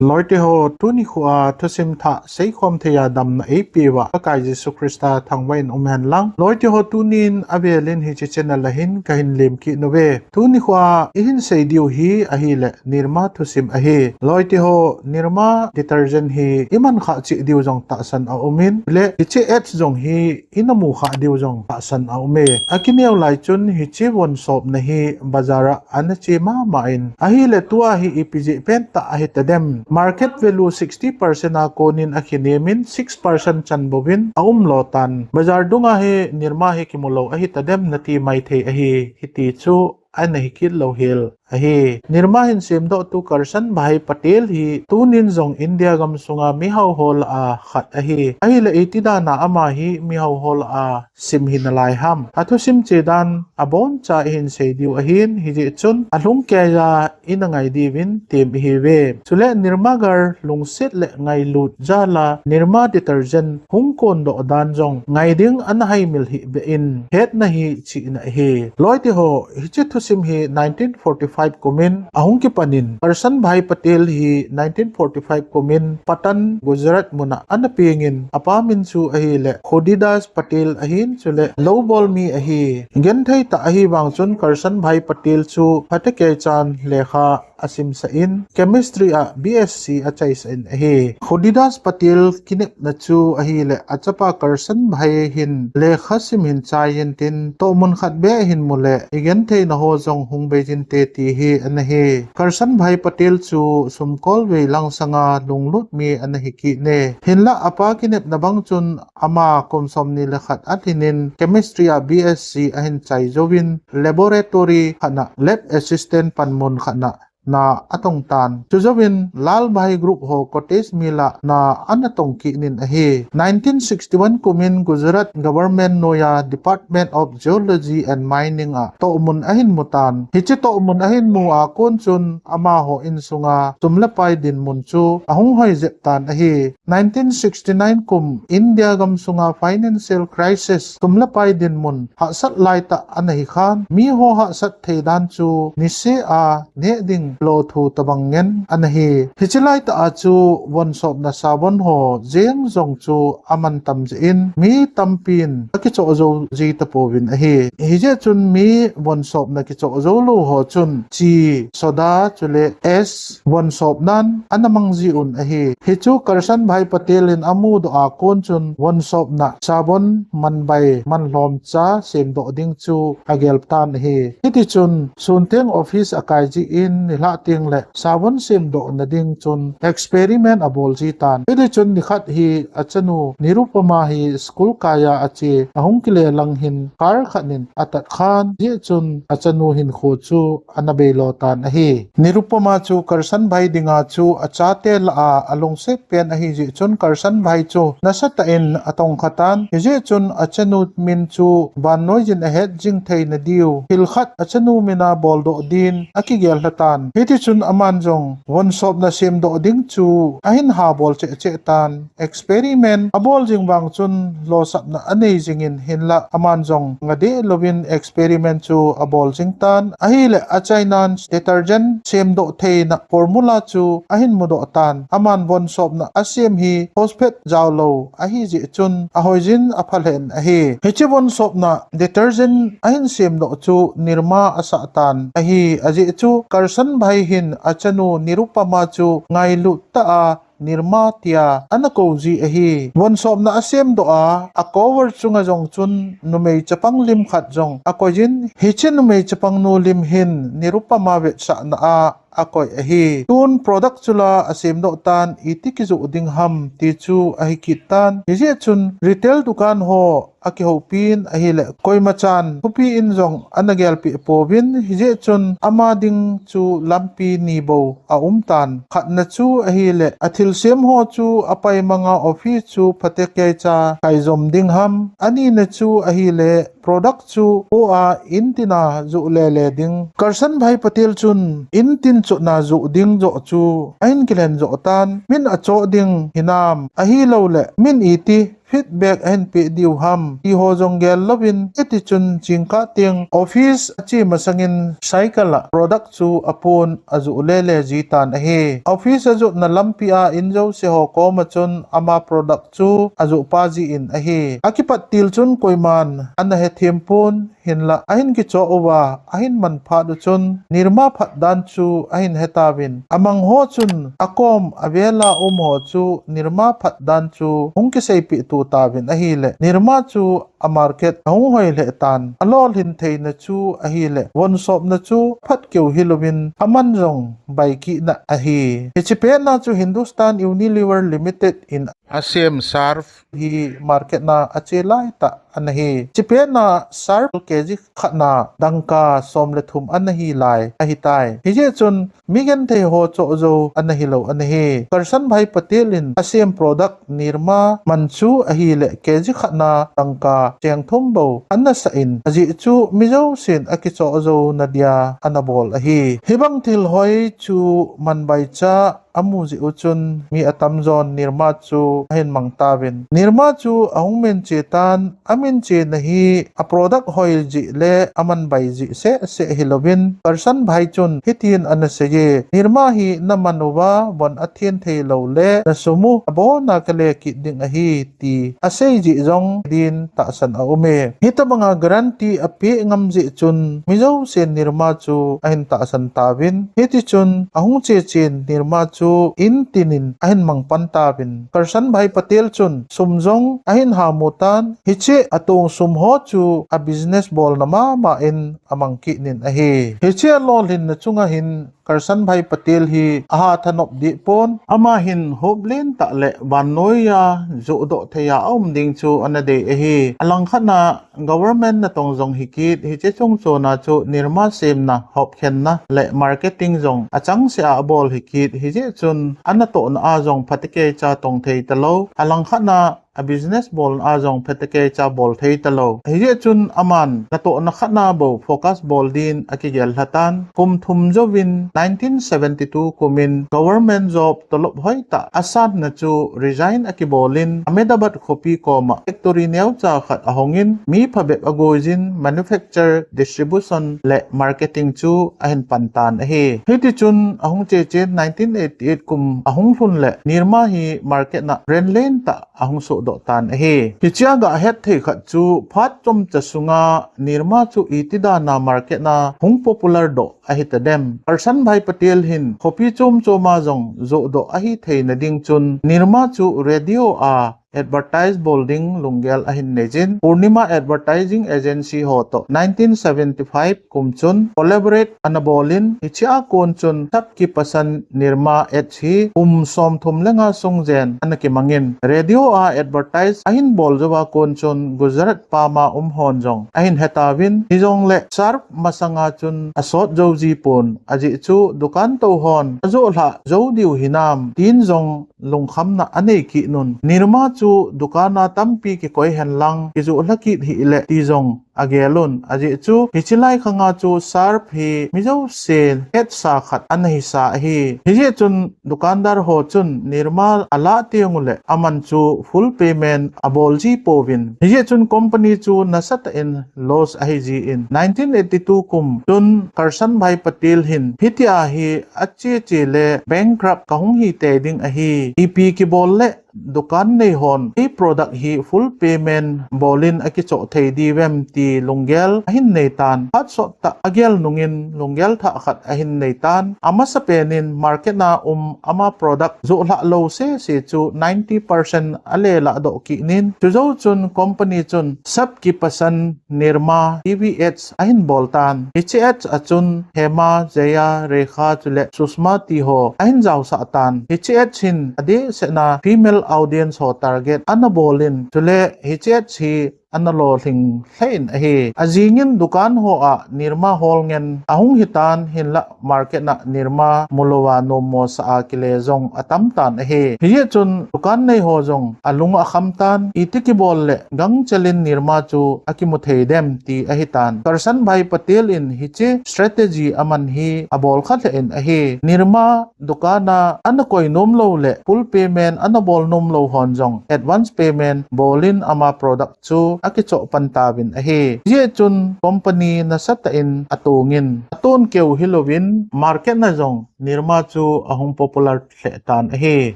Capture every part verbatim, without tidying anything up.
Loite ho, tuni khoa thusim thah seikhom theiya damna eipeuva Pakai Jesu Christa thangvah in umhen lang. Loite ho, tunin avelin hiche channel a hin kahin lemkit uve. Tuni khoa ihin sei diu hi ahile Nirma thusim ahi. Loite ho, Nirma detergent hi iman khah cheh diu jong tahsan aumin, le hiche ads jong hi ina mu khah diu jong tahsan aume. Akineo lai chun hiche von sopna hi bazar a ana che mama in, ahile tua hi ipi jeh pentah ahitadem, market value sixty percent a konin akinemin six percent chan bouvin aumlo tan, bazar dunga hi Nirma hi kimu lou ahitadem nati maithei ahi, hiti chu ana hikit louhel ahi. Nirma hin semdohtu Karshan Bhai Patel hi tunin jong India gamsunga mihao ho lah a khat ahi. Ahile iti dana ama hi mihao ho lah a sim hinalai ham? Athusim che dan aboncha ihin sei diu ahin, hijeh chun alhung keiya ina ngai diuvin tem ihiuve. Chule Nirma Girl lungset le ngailut jal a Nirma detergent hung kondoh dan jong ngai ding ana haimil hih beh in hetna hi chihna ahi. Loite ho, hiche thusim hi nineteen forty-five kumin ahung kipanin, Karshan Bhai Patel hi nineteen forty-five kumin Patan, Gujarat muna ana pengin, apa min chu ahile Khudidas Patel ahin, chule loubol mi ahi. Genthei tah ahivang chun Karshan Bhai Patel chu phatecha in lekha asimsah in, chemistry a B S C achaisah in ahi. Khudidas Patel kinepna chu ahile achapa Karshan Bhai hin lekha sim hin chai intin, tohmun khat beh hin mu le igentheina ho jong hung bei inte ti hi ana hi. Karshan Bhai Patel chu sumkol vei lang sanga lunglut mi ana hi kit e. Hinlah apa kinepna bang chun ama kum somni le khat alhinin chemistry a B S C ahin chai jouvin laboratory khat na lab assistant panmun khat na na atong tan. Chujouvin Lalbhai Group ho Cottage Mill a na ana tong kit in ahi. Nineteen sixty-one kumin Gujarat Government noiya Department of Geology and Mining a tohmun ahin mu tan. Hiche tohmun ahin mu a kon chun amaho insunga sum le pai dinmun chu ahung hoi jep tan ahi. Nineteen sixty-nine kum India gamsunga financial crisis, sum le pai dinmun hahsat laitah ana hi khan, miho hahsat thei dan chu niseh a neh ding lou thu tobang ngen ana hi. Hiche laitah a chu von sopna sabon ho jeng jong chu aman tam jeh in mi tampin akichoh jou ji tapouvin ahi. Hijeh chun mi von sopna kichoh jou lou ho chun chi, soda, chule S von sopnan ana mang ji un ahi. Hichu Karshan Bhai Patel in amudoh a kon chun von sopna sabon manbai manlhom cha semdoh ding chu agel tan ahi. Hiti chun sun teng office akai jin nilhah teng le sabon semdohna ding chun experiment abol ji tan. Hiti chun nikhat hi achanu Nirupama hi school kaiya ache, ahung kile lang hin car khat in atat khan, hijeh chun achanu hinkho chu ana beilo tan ahi. Nirupama chu Karshan Bhai dinga chu achate lah a alungset pen ahi jeh chun Karshan Bhai chu nasatah in atongkha tan. Hijeh chun achanu min chu vannoi jin ahet jing theina diu thil khat achanu mina boldoh din akigel lha tan. Hiti chun aman jong von sopna semdoh ding chu ahin habol cheh cheh tan. Experiment abol jing vang chun losapna anei jingin, hinlah aman jong ngade louvin experiment chu abol jing tan. Ahile achainan detergent semdoh theina formula chu ahin mudoh tan. Aman von sopna asem hi phosphate jaolou ahi jeh chun ahoijin aphalhen ahi. Hiche von sopna detergent ahin semdoh chu Nirma asah tan ahi. Ajeh chu Karshan Bhai hin achanu Nirupama chu ngailut tah a Nirma tia ana kou ji ahi. Von sopna asemdoh a, acover chunga jong chun numei chapang lim khat jong akoijin, hiche numei chapang nu lim hin Nirupama vetsahna a akoi ahi. Tun product chu la asemdoh tan, iti kijoh ding ham ti chu ahi kit tan. Hijeh chun retail dukan ho akihoupin ahile koimachan thupi in jong ana gelpeh pouvin, hijeh chun ama ding chu lampi ni bou aum tan. Khatna chu ahile athilsem ho chu apaimanga office chu phatecha kaijom ding ham, anina chu ahile product chu kho a intina joh lele ding. Karshan Bhai Patel chun intin chotna joh ding joh chu ahin kilen joh tan, min achoh ding hinam, ahilouleh min iti feedback ahin pe diu ham ti ho jong gel louvin, hiti chun jingkah teng office ache masangin cycle a product chu apon ajoh lele ji tan ahi. Office ajotna lampi a in jouse ho koma chun ama product chu ajoh pa ji in ahi. Akipat til chun koiman ana hethem pon, hinlah ahin kichoh uva ahin man phat u chun Nirma phat dan chu ahin hetauvin, amang ho chun akom avel a um ho chu Nirma phat dan chu hung kiseipeh to tauvin ahile, Nirma chu a market ahung hoi lheh tan, alolhin theina chu ahile, von sopna chu phat keu hilouvin aman jong bai kit na ahi. Hiche pet na chu Hindustan Unilever Limited in asem Surf hi market na ache lai tah ana hi. Hiche pet na Surf kg khat na dangka som le thum ana hi lai ahitai. Hijeh chun mi genthei ho choh jou ana hilou ana hi. Karshanbhai Patel in asem product Nirma man chu ahile kg khat na dangka cheng thum bou ana sah in, ajeh chu mi jousen akichoh jou na dia ana bol ahi. Hibang thil hoi chu man baicha amu jeh u chun mi atamjon Nirma chu ahin mang tauvin, Nirma chu ahung min che tan, amin chena hi a product hoi jeh le aman bai jeh seh seh hilouvin, Karshanbhai chun hitin ana seiye, Nirma hi naman uva von athen thei lou le nasum u abon a kale kit ding ahi, ti asei jeh jong din tahsan aume. Hitabanga guarantee apeh ngam jeh chun mi jousen Nirma chu ahin tahsan tauvin, hiti chun ahung che chen Nirma chu in tin in ahin mang pan tauvin, Karshanbhai Patel chun sum jong ahin hamu tan, hiche atong sum ho chu a business bolna mama in amang kit nin ahi. Hiche alolhinna chunga hin Karshanbhai Patel hi aha thanop deh pon, ama hin hop len tah le vannoi a johdoh thei a aum ding chu ana dei ahi. Alangkhat na government natong jong hi kit, hiche chungchon a chu Nirma semna, hopkhenna le marketing jong achangseh a abol hi kit, hijeh chun anatohna a jong phatecha tong thei talou. Alangkhat na a business bolna a jong phatecha bol thei talou. Hijeh chun aman natohna khat na bou focus bol din akigel lha tan. Kum thum jouvin nineteen seventy-two kum in government job tolop hoi tah asanna chu resign akibol in Ahmedabad khopi koma factory neocha khat ahong in mi phabep agoijin manufacture, distribution le marketing chu ahin pan tan ahi. Hiti chun ahung che chen nineteen eighty-eight kum ahung lhun le Nirma hi market na ren len tah ahung sohdoh tan ahi. Hichea gahet thei khat chu phat chomcha sunga Nirma chu iti dan a market na hung popular doh ahi tadem. Karshanbhai Patel hin khopi chom chom a jong johdoh ahi theina ding chun Nirma chu radio a advertise bol ding lunggel ahin neijin, Purnima Advertising Agency ho toh nineteen seventy-five kum chun collaborate ana bol in, hichea kon chun Sabki Pasand Nirma ads hi kum somthum le nga sung jen ana kimang in, radio a advertise ahin bol jouva kon chun Gujarat pam a um hon jong ahin hetauvin, hijongle Surf masanga chun asot jou ji pon, ajeh chu dukan tou hon ajoh lhah jou diu hinam tin jong lungkhamna anei kit un, Nirma chu dukan a tampi kikoi hen lang kijoh lha kit hih le ti jong agel un. Ajeh chu hiche lai khang a chu Surf hi mi jousen hetsa khat ana hisa ahi. Hijeh chun dukandar ho chun Nirma alah teng u le aman chu full payment abol ji pouvin, hijeh chun company chu nasatah in loss ahi ji in, nineteen eighty-two kum chun Karshanbhai Patel hin hitia hi ache che le bankrupt kahung hi tei ding ahi, ipi kibol le dukan nei hon hi product hi full payment bol in akichoh thei diu vem ti lunggel ahin nei tan. Phat sot tah agel nung in lunggel thah khat ahin nei tan. Amasapen in market na um ama product joh lhah lou sese chu ninety percent ale lahdoh kit in, chujou chun company chun Sabki Pasand Nirma TV ads ahin bol tan. Hiche ads a chun Hema, Jaya, Rekha chule Sushma ti ho ahin jaosah tan. Hiche ads hin adehset na female audience ho target ana bol in, chule hiche ads hi ana lolhing lheh in ahi. Ajingin dukan hoa Nirma hol ngen ahung hitan, hinlah market na Nirma mulouva nommo sa a kile jong atam tan ahi. Hijeh chun dukan nei ho jong alung akham tan, iti kibol le gangchel in Nirma chu akimu thei dem ti ahitan. Karshanbhai Patel in hiche strategy aman hi abol kha lheh in ahi. Nirma dukan a ana koi nom lou le full payment ana bol nom lou hon jong advance payment bol in ama product chu akichoh pan tauvin ahi. Hijeh chun company nasatah in atong in, atun keu hilouvin market na jong Nirma chu ahung popular lheh tan ahi.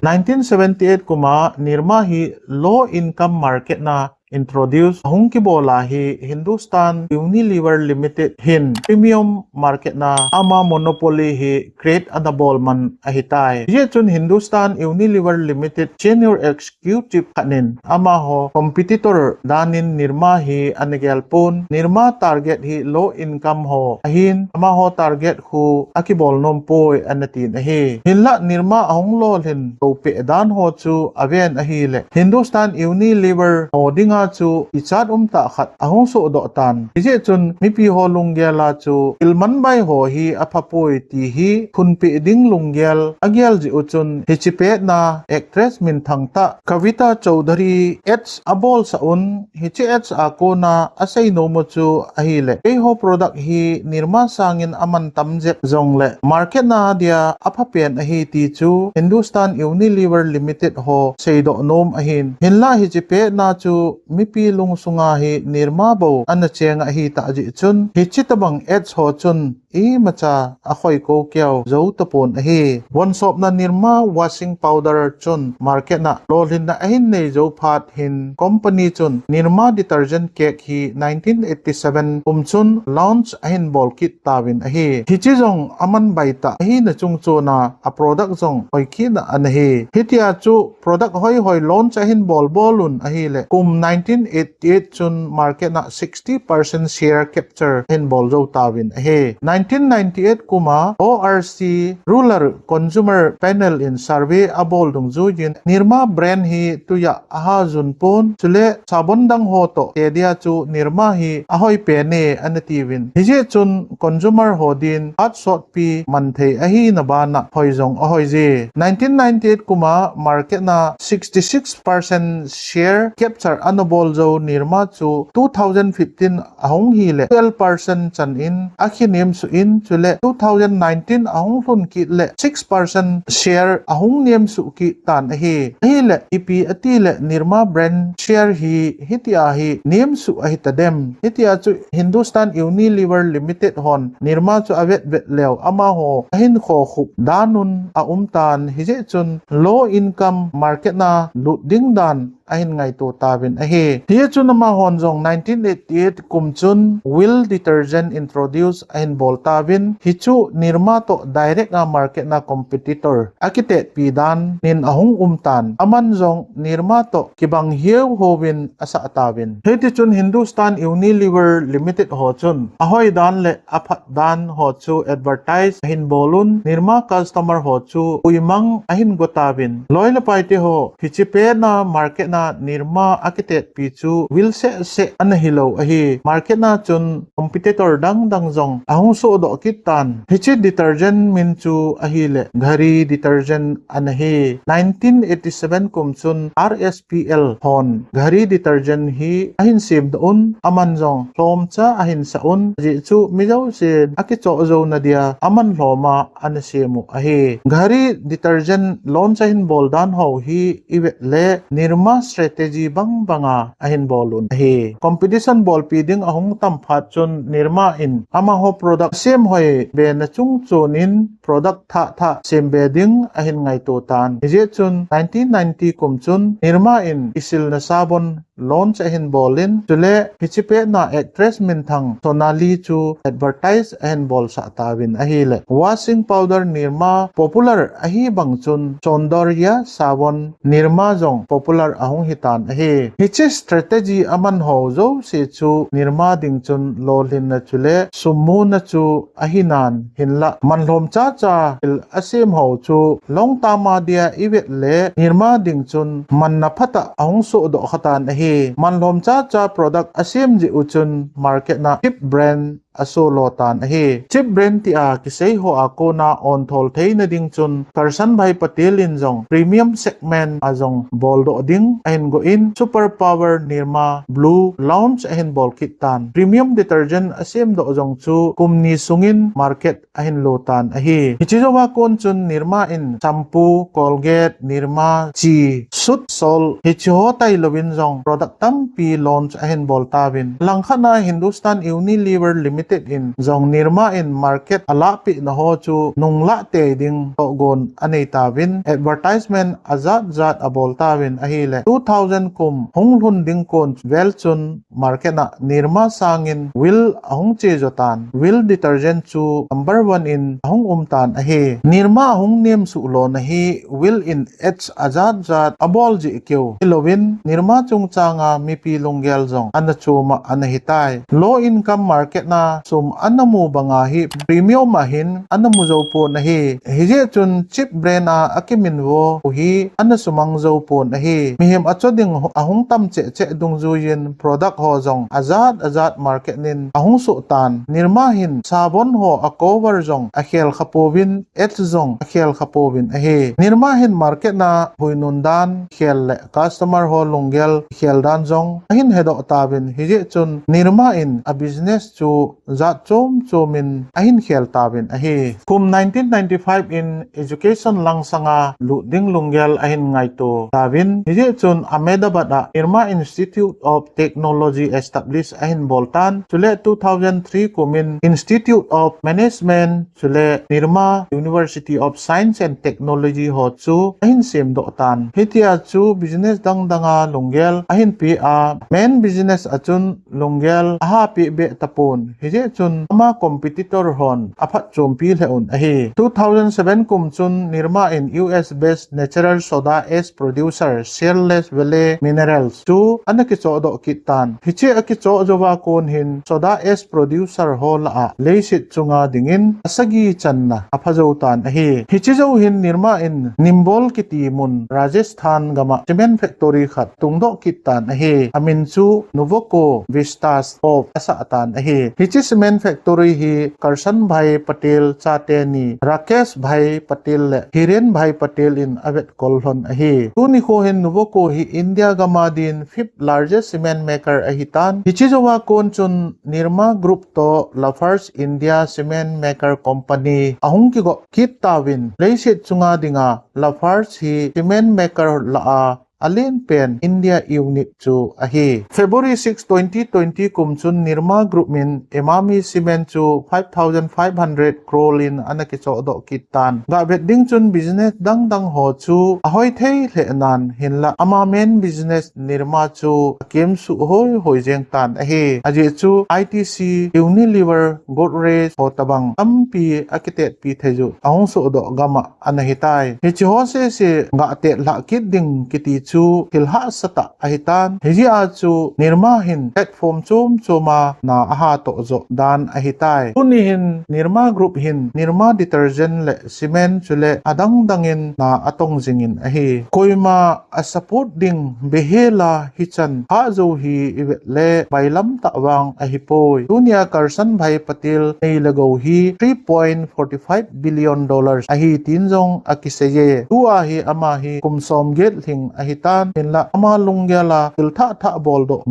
Nineteen seventy-eight kum a Nirma hi low income market na introduce ahung kibol a hi Hindustan Unilever Limited hin premium market na ama monopoly hi create ana bol man ahitai. Hijeh chun Hindustan Unilever Limited senior executive khat in amaho competitor dan in Nirma hi ana gel pon, Nirma target hi low income ho ahin, amaho target khu akibol nom poi ana tin ahi. Hinlah Nirma ahung lolhin toupeh dan ho chu aven ahile Hindustan Unilever ho dinga chu ichat umtah khat ahung sohdoh tan. Hijeh chun mipi ho lunggel a chu ilmanbai ho hi apha poi ti hi phunpeh ding lunggel agel jeh u chun hiche pet na actress minthang tah Kavita Chaudhary ads abolsah un, hiche ads a kona asei nom u chu ahile, keiho product hi Nirma sangin aman tam jep jongle market na dia apha pen ahi ti chu Hindustan Unilever Limited ho seidoh nom ahin. Hinlah hiche pet na chu mipi lungsunga hi Nirma bou ana cheng ahi tah jeh chun hiche tabang ads ho chun imacha akhoi kou keu jou tapon ahi. Vonsopna Nirma washing powder chun market na lolhinna ahin nei jou phat hin company chun Nirma detergent cake hi nineteen eighty-seven kum chun launch ahin bol kit tauvin ahi. Hiche jong aman baitah ahina chungchon a a product jong hoi kit na ana hi. Hitia chu product hoi hoi launch ahin bol bol un ahile kum nineteen eighty-eight chun market na sixty percent share capture ahin bol jou tauvin ahi. Nineteen ninety-eight kum a O R C Rural Consumer Panel in survey abol dungjuiyin Nirma brand hi tuja aha jun pon, chule sabon dang ho toh te dia chu Nirma hi ahoi pen e ana tiuvin. Hijeh chun consumer ho din phat sotpi man thei ahina bana hoi jong ahoi je. Nineteen ninety-eight kum a market na sixty-six percent share capture ana bol jou Nirma chu two thousand fifteen ahung hile twelve percent chan in akinem suh in, chule two thousand nineteen ahung lhun kit le six percent share ahung nem suh kit tan ahi. Ahile ipi ati le Nirma brand share hi hitia hi nem suh ahi ta dem? Hitia chu Hindustan Unilever Limited hon Nirma chu avet vet leu amaho ahin kho khup dan un aum tan, hijeh chun low income market na lut ding dan ahin ngaito tauvin ahi. Hijeh chun amahon jong nineteen eighty-eight kum chun Wheel detergent introduce ahin bol tauvin, hichu Nirma toh direct a market na competitor akitetpi dan in ahung um tan, aman jong Nirma toh kibang hiu houvin asah tauvin. Hitichun Hindustan Unilever Limited ho chun ahoi dan le aphat dan ho chu advertise ahin bol un, Nirma customer ho chu puimang ahin go tauvin. Loi le paite ho, hiche pet na market na Nirma akitetpi chu Wheel seh seh ana hilou ahi. Market na chun competitor dang dang jong ahung sohdoh kit tan. Hiche detergent min chu ahile Ghari detergent ana hi. Nineteen eighty-seven kum chun R S P L hon Ghari detergent hi ahin semdoh un, aman jong lhomcha ahin sah un, ajeh chu mi jousen akichoh jou na dia aman lhom a ana sem u ahi. Ghari detergent launch ahin bol dan ho hi ivet le Nirma strategy bang bang a ahin bol un ahi. Competition bolpi ding ahung tam phat chun Nirma in amaho product sem hoi be na chung chun in product thah thah sem be ding ahin ngaito tan. Hijeh chun nineteen ninety kum chun Nirma in isilna sabon launch ahin bol in, chule hiche pet na actress minthang Sonali chu advertise ahin bolsah tauvin ahile. Washing powder Nirma popular ahi bang chun Saundarya sabon Nirma jong popular ahung hitan ahi. Hiche strategy aman ho jouse chu Nirma ding chun lolhinna chule sum muna chu ahi nan, hinlah man lhom chacha thil asem ho chu long term a dia ivet le Nirma ding chun manna phatah ahung sohdoh kha tan ahi. ahi. Manlhom chacha product asem jeh u chun market na cheap brand asolo tan ahi. Cheap brand tia kisei ho a kona onthol theina ding chun Karshanbhai Patel in jong premium segment a jong boldoh ding ahin go in, Super Power Nirma Blue launch ahin bol kit tan. Premium detergent asemdoh jong chu kum ni sungin market ahin lo tan ahi. Hiche jouva kon chun Nirma in shampoo, Colgate, Nirma, chi, Sut, Sol, hiche ho tailou in jong product tampi launch ahin bol tauvin. Langkhat na Hindustan Unilever Limited in jong Nirma in market alahpeh na ho chu nunglah tei ding tohgon anei tauvin. Advertisement ajat jat abol tauvin ahile two thousand kum hung lhun ding kon vel chun market na Nirma sangin Wheel ahung che jo tan. Wheel detergent chu number one in ahung um tan ahi. Nirma ahung nem suh lona hi Wheel in ads ajat jat abol jeh keu hilouvin Nirma chungchang a mipi lunggel jong ana chom a ana hitai. Low income market na sum ana mu banga hi premium a hin ana mu jou pon ahi. Hijeh chun cheap brand a akiminvo u hi ana sumang jou pon ahi. Mihem acho ding ho-, ahung tam cheh cheh dungjuiyin product ho jong ajat ajat market nin ahung soh tan. Nirma hin sabon ho a cover jong akhel kha pouvin, ads jong akhel kha pouvin ahi. Nirma hin market na huinun dan khel le customer ho lunggel khel dan jong ahin hedoh tauvin. Hijeh chun Nirma in a business chu jat chom chom in ahin khel tauvin ahi. Kum nineteen ninety-five in education langsang a lut ding lunggel ahin ngaito tauvin. Hijeh chun Ahmedabad a Nirma Institute of Technology establish ahin bol tan. Chule two thousand three kum in Institute of Management chule Nirma University of Science and Technology ho chu ahin semdoh tan. Hitia chu business dang dang a lunggel ahin pe a, main business a chun lunggel ahapeh beh tapon. Hijeh chun ama competitor hon aphatchompi lheh un ahi. Two thousand seven kum chun Nirma in U S based natural soda ash producer Searles Valley Minerals chu ana kichohdoh kit tan. Hiche akichoh jouva kon hin soda ash producer ho lah a leiset chunga dingin asagi channa apha jou tan ahi. Hiche jou hin Nirma in Nimbol kiti mun Rajasthan gam a cement factory khat tungdoh kit tan ahi. Amin chu Nuvoco Vistas Corp asah tan ahi. Hiche cement factory hi Karshanbhai Patel chate ni Rakeshbhai Patel le Hirenbhai Patel in avetkol lhon ahi. Tuni kho hin Nuvoco hi India gam a din fifth largest cement maker ahitan. Hiche jouva kon chun Nirma Group toh Lafarge India Cement Maker Company ahung kigo kit tauvin, leiset chunga dinga Lafarge hi cement maker lah a alen pen India unit chu ahi. February six, twenty twenty kum chun Nirma Group in Emami Cement chu five thousand five hundred crore in ana kichohdoh kit tan. Gah vet ding chun business dang dang ho chu ahoi thei lheh nan hinlah ama main business Nirma chu akemsuh hoi hoi jeng tan ahi. Ajeh chu I T C, Unilever, Godrej ho tabang tampi akitetpi thei u ahung sohdoh gam a ana hitai. Hiche ho sese gah tet lhah kit ding kiti chu thil hahsa tah ahitan. Hijeh a chu Nirma hin platform chom chom a na ahatoh joh dan ahitai. Tuni hin Nirma Group hin Nirma detergent le cement chule adang dang in na atong jing in ahi. Koima a support ding behel a hichan hah jou hi ivet le bailam tah vang ahipoi. Tunia Karshanbhai Patel nei le gou hi three point forty five billion dollars ahi tin jong akiseiye. Tua hi ama hi kum som get lhing ahitan, hinlah ama lunggel a thil thah thah boldoh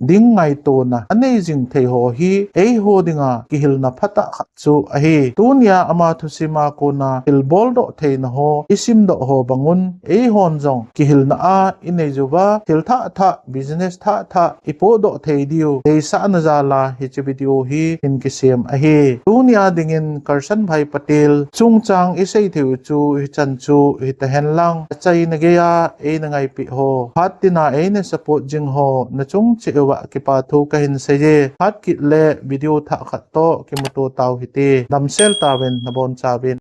ding ngaitona anei jing thei ho hi eiho dinga kihilna phatah khat chu ahi. Tunia ama thusim a kona thil boldoh theina ho isimdoh ho bangun eihon jong kihilna a inei uva thil thah thah, business thah thah ipohdoh thei diu deisahna jal a hiche video hi hin kisem ahi. Tunia dingin Karshanbhai Patel chungchang isei thei u chu hichan chu hitahen lang, achaina geiya eina ngaipeh ho, phat tina eina support jing ho nachung cheh uva kipa thu kahin seiye. Phat kit le video thah khat toh kimuto tau hite. Damsel tauvin, nabonchauvin.